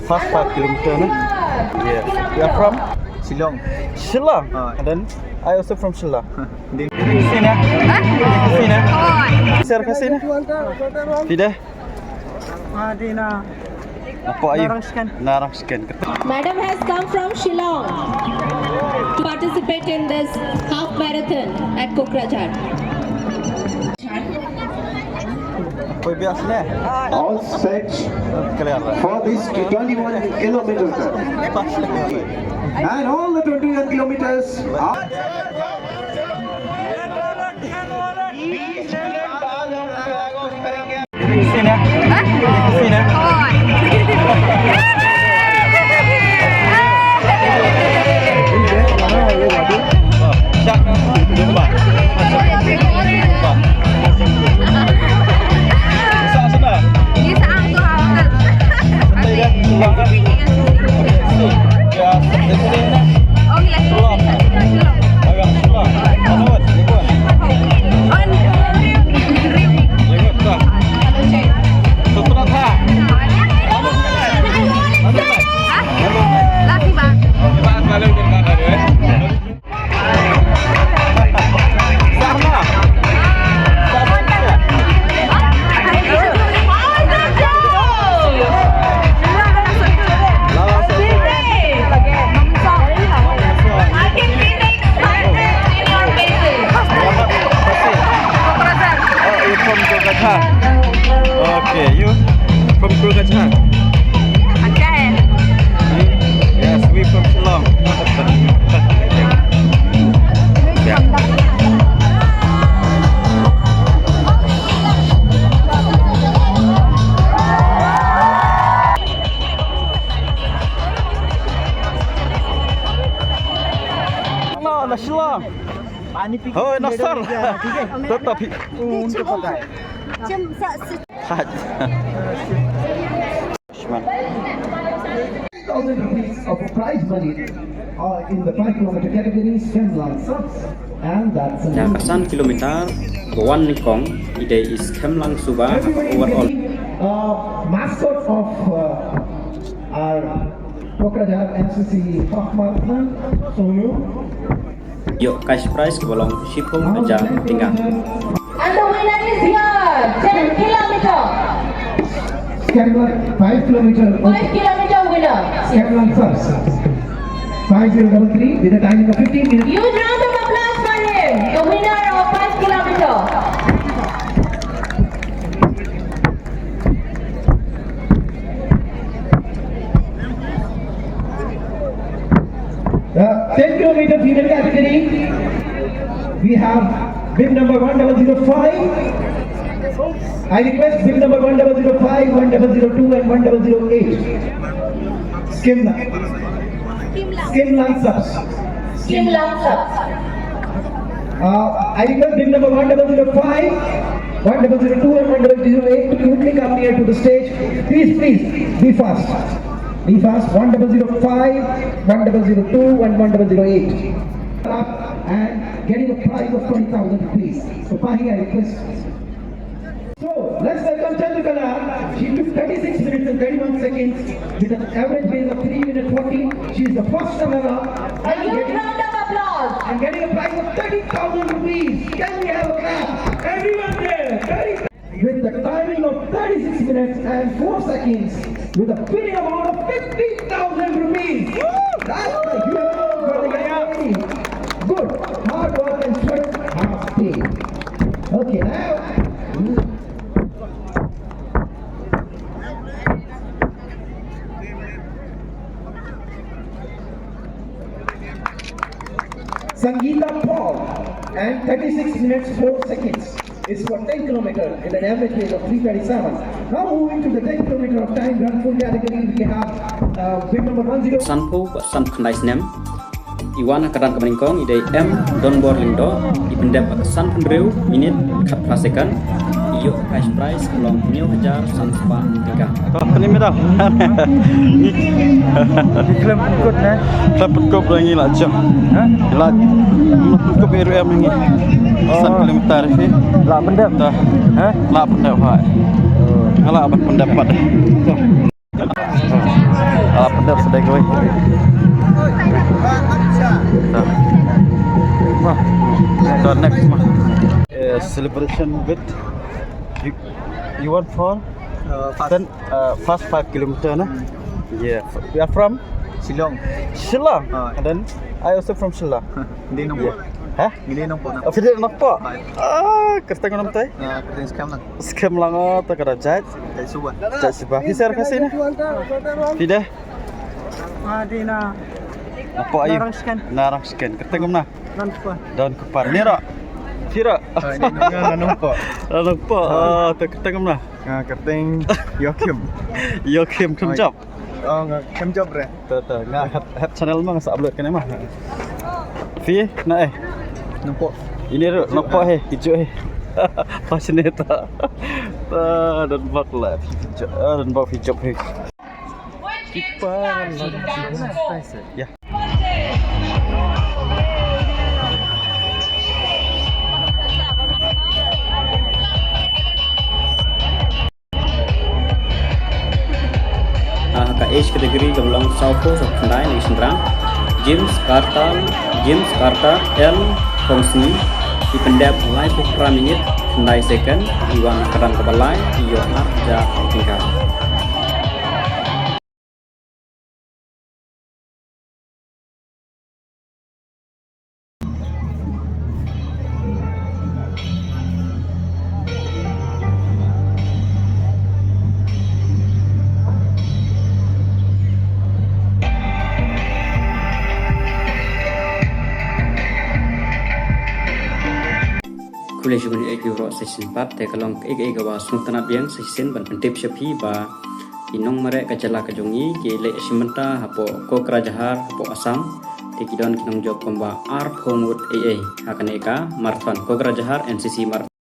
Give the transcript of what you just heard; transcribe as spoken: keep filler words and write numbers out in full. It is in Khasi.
First five kilometer na. Yeah. You are from? Shillong. Shillong. Ah. And then I also from Shillong. Sina. Sina. Sir ka sina. Phi dei? Adina. Apa ayu? Narang Sken. Narang Sken. Madam has come from Shillong to participate in this half marathon at Kokrajhar. Koi bias ne? All set for this twenty-one kilometers. And all the twenty-one kilometers are Sina. Sina. Oh, you from Kolkata? Okay, you from Kolkata? Yes, we from Shillong. Yeah. No, na Shillong. Hoi, na sar. Tetap hi. Haj. Thousand rupees of prize money, uh, in the five kilometer category, Skemlang Subs, and that's a Na ka san kilometer ba wan nyngkong, i dei i Skemlang Suba, overall. Uh, mascot of, uh, our Kokrajhar N C C half marathon, Sonu. Ïoh cash prize kaba long shiphew hajar tyngka. And the winner is here, ten kilometer. Skemlang, five kilometer. Five kilometer winner. Skemlang Subs. Five zero double three with a timing of fifteen minutes. Huge round of applause for him, the winner of five kilometer. Uh, ten kilometer female category, we have bib number one double zero five. I request bib number one double zero five, one double zero two, and one double zero eight. Skemlang. Skemlang Subs. Skemlang Subs. Uh, I request bib number one double zero five, one double zero two, and one double zero eight to quickly come here to the stage. Please, please, be fast. Be fast. One double zero five, one double zero two, and one double zero eight. Up and getting a prize of twenty thousand rupees. So, Pahi, I request. So, let's welcome Chandrakala. She took thirty-six minutes and thirty-one seconds with an average pace of three minutes forty. She is the first runner-up. A huge round of applause. And getting a prize of thirty thousand rupees. Can we have a clap? Everyone there, thirty. With the timing of thirty-six minutes and four seconds, with a winning amount of fifty thousand rupees. That's the huge amount for the young lady. Good. Hard work and sweat has paid. Okay, now. Sangeeta Paul, and thirty-six minutes, four seconds. Is for ten kilometer with an average pace of three thirty-seven. Now moving to the ten kilometer of time run full category, we have, uh, bib number one zero. Sanphew bad sanphew khyndai snem. I wan ha ka dang kaba nyngkong i dei M Donbor Lyngdoh, i pyndep ha ka sanphew hynriew minit khatphra second. I ïoh cash prize ka long hynñiew hajar san spah tyngka. Khlem pynkut ne? Khlem pynkut la ngi la jong. Ha? La pynkut ïa ruh em ngi. San kilometer hi. La pyndep. Ha? La pyndep hai. Nga la ban pyndep pat. Dah sedai kawai. Dah. Wah. Dah next mah. Eh, celebration with you, you want for Uh, fast. Ten, uh, fast five kilometer na? Hmm. Yeah. We are from Shillong. Shillong. Ah. And then I also from Shillong. Hindi nung po. Yeah. Hah? Hindi nung po na. Oh, phi dei Nongpoh. Hi. Ah, kyrteng u nam tai? Ah, kyrteng Skhem lang. Skhem lang, oh, to ka dei jait. Jait Suba. Jait Suba. Phi sher Khasi na? Phi dei? Ah, dei na Nongpoh aïu? Narang Sken. Narang Sken. Kyrteng kumno? Don Kupar. Don Kupar. Ni ro? Phi ro? Ah, ni nong, na Nongpoh. Na Nongpoh. Ah, to kyrteng kumno? Ah, kyrteng Ïokhim. Ïokhim Khymjop. Oh, nga Khymjop re. To, to, nga hap, hap channel ma nga sa upload kane ma. Phi na eh? Nongpoh. Ini ro, Nongpoh he, Khymjop he. Passionate. To, don bok la, Khymjop. Ah, don bok Khymjop he. Kita. Ya. Ha ka age category ka long sawphew sawphew khyndai ne shynrang, James Carter, James Carter L Khongsni, i pyndep laiphew phra minit khyndai second, i wan ha ka dam kaba lai, i ïoh ar hajar tyngka. Khublei shibun ïa phi baroh sa shisien pat, te ka long kaei kaei kaba sngewtynnat biang sa shisien ban pyntip sha phi ba ki nongmareh ka jylla ka jong ngi ki leh shim bynta hapoh Kokrajhar hapoh Assam, te ki don ki nongjop kumba arphew ngut ei ei ha kane ka marathon, Kokrajhar N C C Marathon.